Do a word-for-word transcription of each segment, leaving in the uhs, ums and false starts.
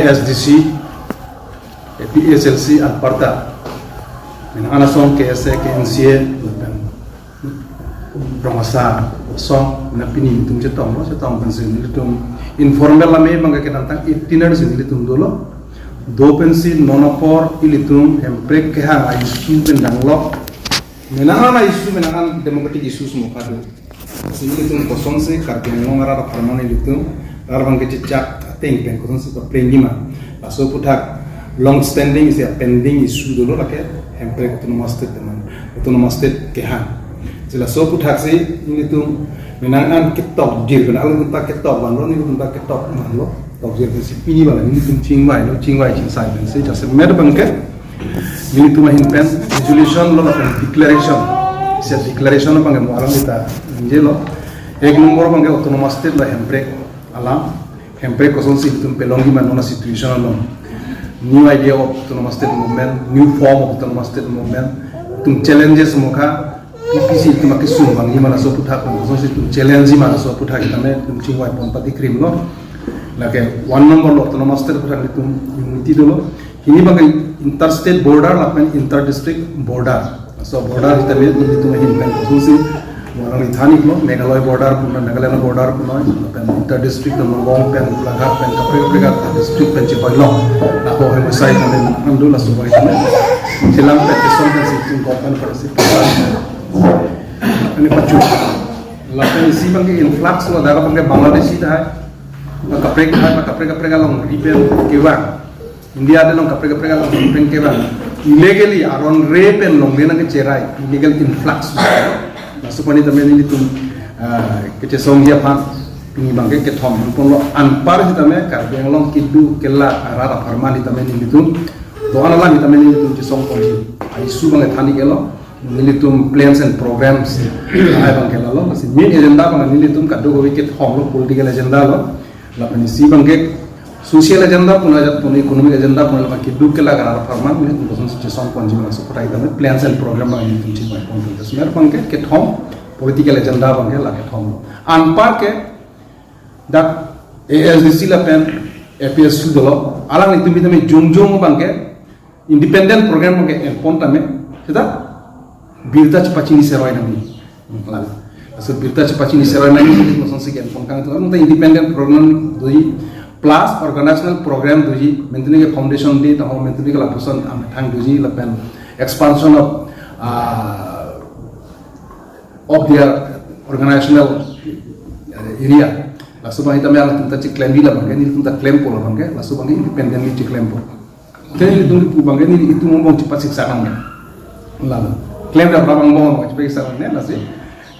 S D C, A P H L C anparta, menang asong K S A, K N C A, lapen rong asar asong, na pini ilitum chetonglo, chetong pensi ilitum informal lamei abang kedamtang eighteen years ilitum dolo. Do pensi non apor ilitum Hemprek kehang a-issue pen danglo. Menang an a-issue, menang an democratic issues mo kado. Si ilitum kosonsi Karbi Anglong arat apharman ilitum, arat abang kechechak ateng pen kosonsi paplengji ma. Laso aphuthak long standing isi a-pending issue dolo lake Hemprek Autonomous State teman. Autonomous State kehang. Si laso aphuthak si ilitum menang an ketok jir, menang ilitum ta ketok vanlo, ilitum ta ketok vanlo. Tok jir si pini abang ilitum chingvailo, chingvai chingsai pensi jasemet abang ke ilitum ahin pen resolution lo lapen declaration. Isi a-declaration abang ke mo alam sita ningjelo. Ek nombor abang ke Autonomous State lo Hemprek alam. Hemprek kosonsi ilitum pelongji ma, non a-situation along. New idea of Autonomous State movement, new form of Autonomous State movement. Itum challenges mo kha, P P C itum akesung vangji ma laso aphuthak pen kosonsi itum challenge ma laso aphuthak sitame itum chingvai pon patikrimlo. Lake one number lo Autonomous State aphuthak itum unity dolo. Hini abang ke interstate border lapen inter-district border. So border sitame ilitum ahin pen kosonsi mo alam ithaniklo, Meghalaya border punon, Nagaland border punon, lapen inter-district Nagaon pen, Golaghat pen, kaprek kaprek a-district pen chepailo. Laho hem sai kami mandu laso bai kami. Chelang pen kesong pen si itum government pen si. Ani pachu. Lapen isi abang ke influx lo, dak abang ke Bangladeshi tahai. Kaprek tahai, kaprek kaprek alongri pen kevang. India adet along kaprek kaprek alongri pen kevang. Illegally aron re pen longle nangkecherai, illegal influx. Laso aphan tame nelitum, ah, kechesongji aphan pini abang ke kethom ponlo. Anpar sitame Karbi Anglong kedo kelak arat apharman sitame nelitum do-an alam sitame nelitum chesong ponji. A-issue abang ke thanik-etlo. Nelitum plans and programs ai abang ke lalo, lasi main agenda abang nelitum kadokave kethom lo, political agenda lo, lapen isi abang ke social agenda puna ajat puna economic agenda puna lapen kedo kelak arat apharman nelitum kosonsi chesong ponji ma laso aphuthak tame plans and program abang nelitum chingvai pon. Jasemet abang ke kethom political agenda abang ke la kethom lo. Anpar ke dak A S D C lapen A P S C dolo, alanglitum sitame jongjong abang ke independent program abang ke enpon tame, seta birta chepachini seroi nangji. Laso birta chepachini seroi nangji, kosonsi ke enpon kang tu, ta independent program doji, plus organizational program doji, menteri ke foundation day, taho menteri ke lapuson amethang doji, lapen expansion of, ah, of their organizational, eh, area. Laso abang sitame alangtum ta cheklemji la abang ke, nelitum ta klempo la abang ke, laso abang ke independently cheklempo. Te nelitum pu abang ke nelitum angbong chepasiksak nangne. Lalu klem dam abang angbong chepasiksak nangne, lasi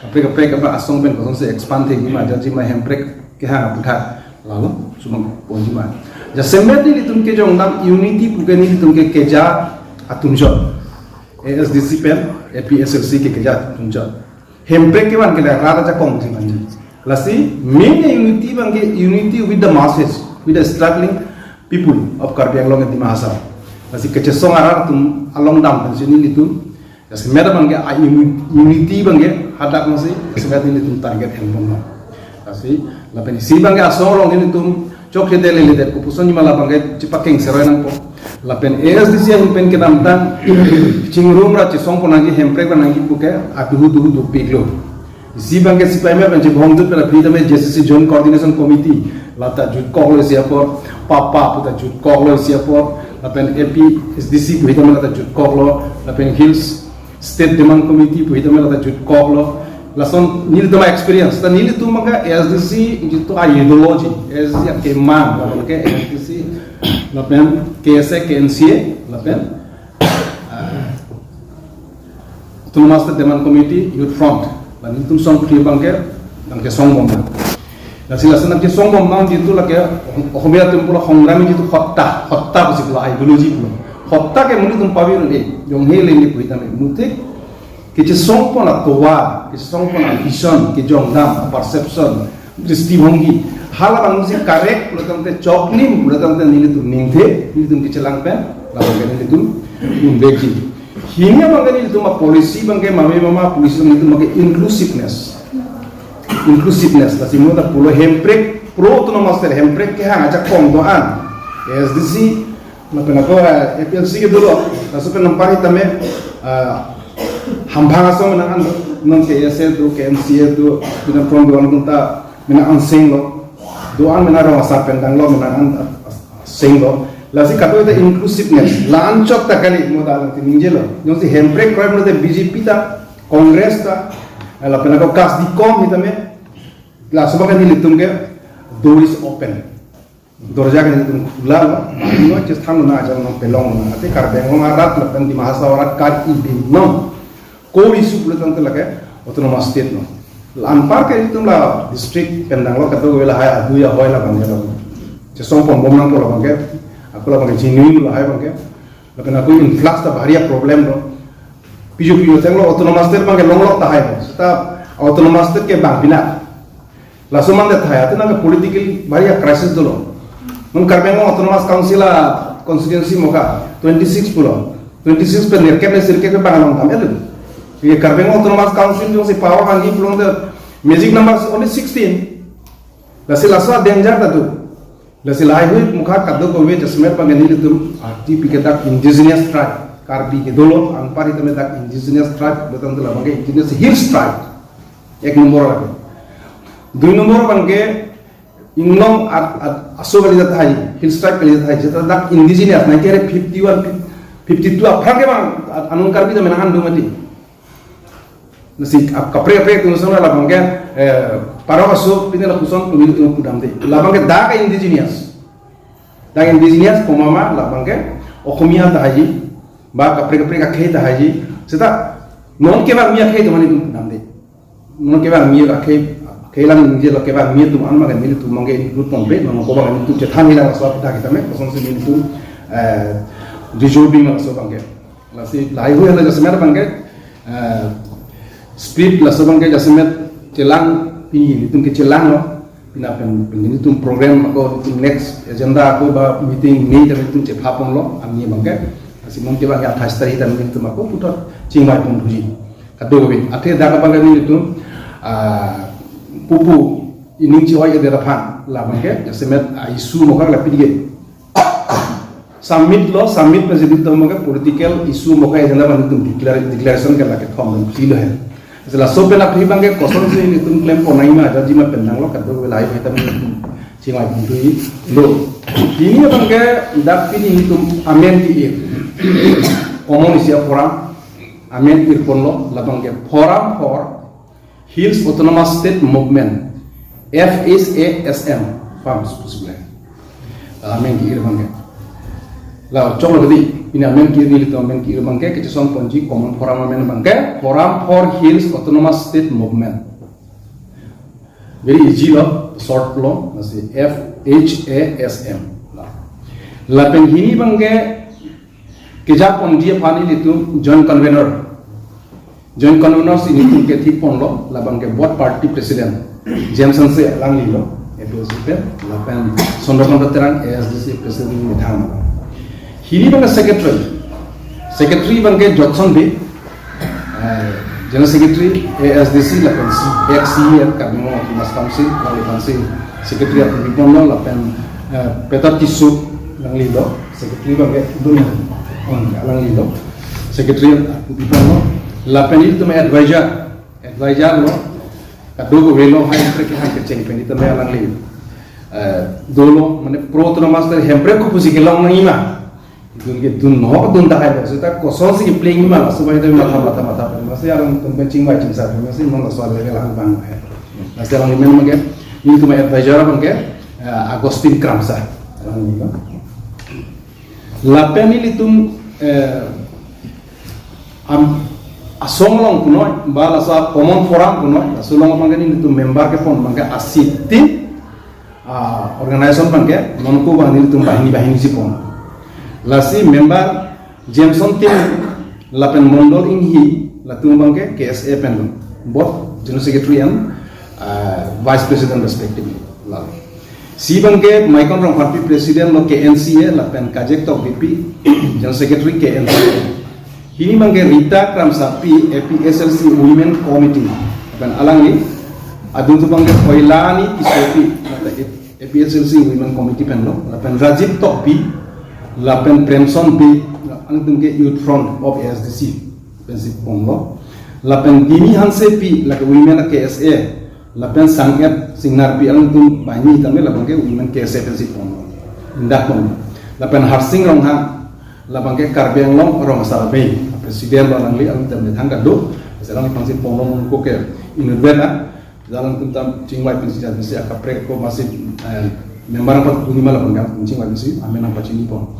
kaprek kaprek kaprek asong pen kosonsi expand thekji ma, jaji ma Hemprek kehang aphuthak. Lalu sumang ponji ma. Jasemet nelitum kejongdam unity pu ke nelitum ke keja atumjot. A S D C pen A P H L C ke keja atumjot. Hemprek kevan ke la rat ajakong si vanji. Lasi main unity abang ke unity with the masses, with the struggling people of Karbi Anglong and Dima Hasao. Lasi kechesong arat atum along dam pensi nelitum. Jasemet abang ke a uni-, unity abang ke hadak masi, jasemet nelitum target enpon lo. Lasi lapen isi abang ke asong along nelitum chokche dele le det, kopuson ji ma la abang ke chepakeng seroi nangpo. Lapen A S D C ahin pen kedamtang chingrum ra chesong pon nangji, Hemprek pon nangji pu ke aduhu duhu dopiklo. Isi abang ke sipai me pen chebhong jut pen aphi tame J C C Joint Coordination Committee lata jutkoklo isi apor, papa puta jutkoklo isi apor, lapen A P S D C pu hitame lata jutkoklo, lapen Hills State Demand Committee pu hitame lata jutkoklo. Lason nelitum experience ta nelitum abang ke A S D C jitu a ideology, A S D C akemang, lapen ke A S D C, lapen K S A, K N C A, lapen, ah, Autonomous State Demand Committee, Youth Front. La nelitum song kri abang ke, nangkesong bom nang. Lasi lason nangkesong bom nang jitu lake, Ohomia atum pulo hongrami jitu hotta, hotta pusi pulo ideology pulo. Hotta ke nelitum pavirun e, jong he leni pu hitame. Mute, kechesong pon atovar, kechesong pon a-vision, kejongdam, perception, dristibhonggi. Hala abang si correct, pulo tangte choklim, pulo tangte nelitum ningthe, nelitum kechelang pen, lalu ke nelitum unbekji. Hini abang ke nelitum a-policy abang ke mame mama policy nelitum abang ke inclusiveness. Inclusiveness, lasi mo ta pulo Hemprek, pro autonomous state, Hemprek kehang ajakong do-an. ASDC, lapen ako, eh, APHLC ke dolo, laso pen anpar sitame, eh, hamphang aso menang an, non KSA do, KNCA do, pinang from do, antum ta menang an senglo, do-an menang rong asar pen danglo, menang an, eh, senglo. Lasi kadokave ta inclusiveness, la-anchot ta kali mo ta alang tiningjelo. Jongsi Hemprek kroikre pulote BJP ta, Congress ta, eh, lapen ako KAS dikom sitame, laso abang ke nelitum ke door is open. Dorja ke nelitum khula lo, bang no chesthan lo na ajang no pelong lo na. Ate Karbi Anglong arat lapen Dima Hasao arat kar-i binong. Core issue pulo tangte lake autonomous state lo. La anpar ke nelitum la district pen danglo, kadokave lahai adu ya hoi la abang ke lo. Chesong pon bom nangpo la abang ke. Ako la abang ke genuine lahai abang ke. Lapen ako influx ta bahari a problem lo. Piju piju tenglo autonomous state abang ke longlok tahai lo. Seta autonomous state ke bang pina. Laso mande tahai, atu nang political bahari a crisis dolo. Non Karbi Anglong Autonomous Council a constituency mokha twenty-six pulo. Twenty-six pen nirkep ne sirkep ke bang along tam elu. Ye Karbi Anglong Autonomous Council jongsi power hangji pulote magic number only sixteen. Lasi laso danger ta do. Lasi lahai hui mokha kadokave jasemet abang ke nelitum arti pike dak indigenous tribe. Karbi ke dolo, anpar sitame dak indigenous tribe, betul tu labang ke indigenous hills tribe. Ek nombor lake. Dui nombor abang ke inglong at, at, aso kali tahai, hills tribe kali tahai, jeta dak indigenous, nineteen fifty-one, fifty-two, aphrang ke abang, at, anong Karbi ta menang an do mati. Lasi ap kaprek kaprek atum ason labang ke, eh, parok aso pine lapuson pemilih tum pudam de. Labang ke dak indigenous. Dak indigenous komama labang ke Okhomia tahai ji, ba kaprek kaprek akhei tahai ji. Seta non kevang mi akhei atum ani tum pudam de. Non kevang mi akhei, akhei lang ningjelo, kevang mi atum an abang ke nelitum abang ke include ponpe, non ko abang ke nelitum chethan hilang so kita kita me, kosonsi nelitum, eh, deserving laso abang ke. Lasi lahai hui hala jasemet abang ke, eh, split laso abang ke jasemet chelang pini nelitum ke chelang lo, pina pen, pen nelitum program ako nelitum next agenda ako ba meeting ni ta nelitum chepha ponlo, amni abang ke, lasi non kevang ya athais tarik ta nelitum ako puthot chingvai pon thuji. Kadokave, athe dak abang ke nelitum, ah, pupu ining chi-oi eder aphan, labang ke, jasemet, ah, issue mokha lapi dige. Submit lo, submit pen si nelitum abang ke political issue mokha agenda abang nelitum declare, declaration ke lake thom dan si lo he. Laso pen aphi abang ke kosonsi nelitum klem pon nangma, aja jima pen danglo, kadokave lahai hui ta nelitum chingvai pon thuji lo. Pini abang ke dak pini nelitum amen ke-ir. Common isi a-forum, amen ir ponlo, labang ke Forum for Hills Autonomous State Movement, F H A S M, form possible. Amen ke-ir abang ke. La choklo tadi, pini amen ke-ir nelitum amen ke-ir abang ke, kechesong ponji common forum amen abang ke, Forum for Hills Autonomous State Movement. Very easy lo, short lo, lasi F H A S M. La. Lapen hini abang ke, keja ponji aphan nelitum joint convener. Joint convener si nelitum kethik ponlo, labang ke both party president, James Hanse alangli lo, APHLC pen, lapen Chandrakanta Terang, ASDC president methang. Hini abang ke secretary. Secretary abang ke Jotson Bey, eh, General Secretary, ASDC, lapen C, ex-CEM, Karbi Anglong Autonomous Council, alangli aphan si secretary atum pi ponlo, lapen, eh, Peter Tisso alangli lo, secretary abang ke dun, alangli lo, secretary atum pi ponlo, lapen nelitum advisor, advisor lo, kadokave lo, hai Hemprek kehang kecheng pen nelitum alangli, eh, dolo, mane pro autonomous ta Hemprek kopusi kelong nangjima. Dun ke dun, no dun tahai lo, seta kosonsi kepleng ma, laso abang ta matha matha matha pen, lasi alanglitum pen chingvai chingsa pen, lasi non laso level abang bang hai. Lasi alangli men abang ke, nelitum advisor abang ke, eh, Augustine Kramsa. Alangli lo. Lapen nelitum, eh, am, asong along punoi, ba laso common forum punoi, laso along abang ke nelitum member kepon abang ke asitin, ah, organization abang ke, non ko abang nelitum banghini banghini si pon. Lasi member Jameson Timung, lapen Mondol Inghi, latum abang ke KSA pen lo. Both General Secretary and, ah, Vice President respectively. Lalu. Si abang ke Maikon Rongpharpi President lo KNCA, lapen Kajek Tokbipi, General Secretary KNCA. Hini abang ke Rita Kramsapi, APHLC Women Committee. Lapen alangli, adung tu abang ke Koilani Tissopi, lapen A P H L C Women Committee pen lo, lapen Rajib Tokbi, lapen Premson Bey, alangtum ke Youth Front of A S D C pensi ponlo, lapen Dimi Hansepi, lake Women K S A, lapen Sanget Singnarpi, alangtum banghini tame labang ke Women K S A pensi ponlo, indak ponlo, lapen Harsing Ronghang, labang ke Karbi Anglong Rong Asar Amei President lo, alangli alangtum tame thang kado, sekarang pangsi ponlo nungko ke inutvet a, alangtum ta chingvai pensi jat pensi akaprek ko masih, eh, member angpat kunima labang ke chingvai pensi amen nangpachini pon.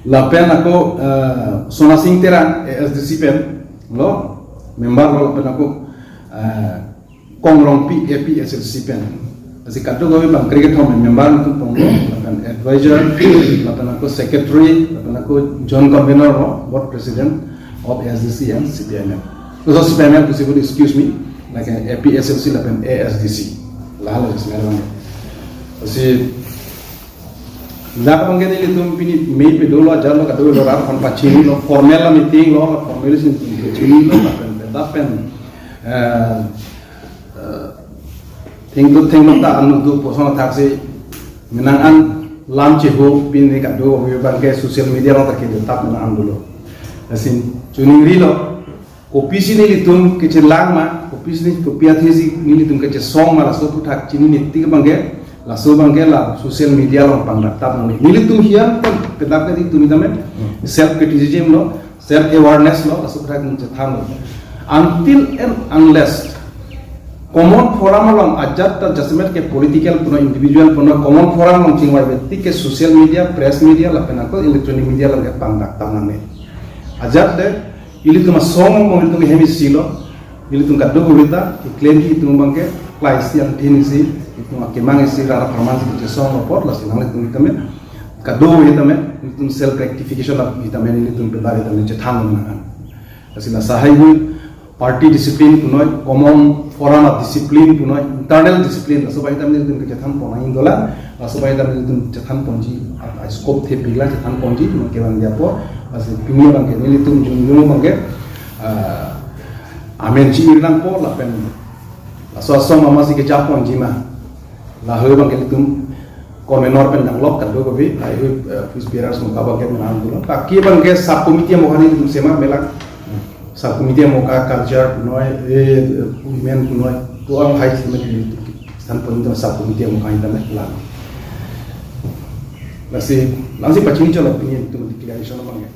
Lapen ako, eh, Sona Sing Terang A S D C pen lo, member lo, lapen ako, eh, Kong Rongpi A P H L C pen. Lasi kadokave bang kre-kethom member nangtum ponlo, lapen advisor, lapen ako secretary, lapen ako joint convener lo, board president of A S D C and C P I M L. So C P I M L pusi, excuse me, like A P H L C lapen A S D C. Lahelo sebenarnya. Si dak abang ke nelitum pini mei pe dolo, ajat lo, kadokave lo, rat aphan pachini lo, formal la meeting lo, la formal si pachini lo, lapen dak pen, eh, eh, thengtut thengno ta anu do puson athak si menang an lam cheho pini kadokave abang ke social media along ta kedetap menang an dolo. Lasi choningrilo, kopisi nelitum kechelang ma, kopisi, kopi athe si nelitum kechesong ma, laso aphuthak chinine tik abang ke, laso abang ke la social media along pangdaktap nangne. Nelitum hian pen, penap ke nelitum tame self criticism lo, self awareness lo, laso aphuthak nelitum chethan lo. Until and unless common forum along, ajat ta jasemet ke political punon, individual punon, common forum along chingvaive tik ke social media, press media, lapen ako electronic media along ke pangdaktap nangne. Ajat te ilitum asong mo ilitum hem isi lo, ilitum kadokave ta keklem ke itum abang ke klai si, angthin isi, itum akemang isi, rat apharman si kechesong lo apot, lasi nanglitum tame kadokave tame ilitum self rectification la tame ilitum pedari tame chethan lo menang an. Lasi la sahai hu party discipline punoi, common forum a discipline punoi, internal discipline, laso abang tame nelitum kechethan pon nangji dolang, laso abang tame nelitum chethan ponji, a, a scope thepiklang chethan ponji, non kevang dia apot, lasi pini abang ke nelitum jongjong abang ke, ah, amen chi-ir nangpo lapen laso asong mama si kejap ponji ma. Lahelo abang ke nelitum convener pen danglok kadokave, lahelo, eh, office bearers mo ka abang ke menang dolo. Kaki abang ke sub committee mo kani nelitum semar melak. Sub committee mo ka culture punoi, eh, women punoi, to ang hai sima di nelitum chethan pon nelitum sub committee mo kani tame lang. Lasi, lasi pachini cholo pini nelitum declaration abang ke.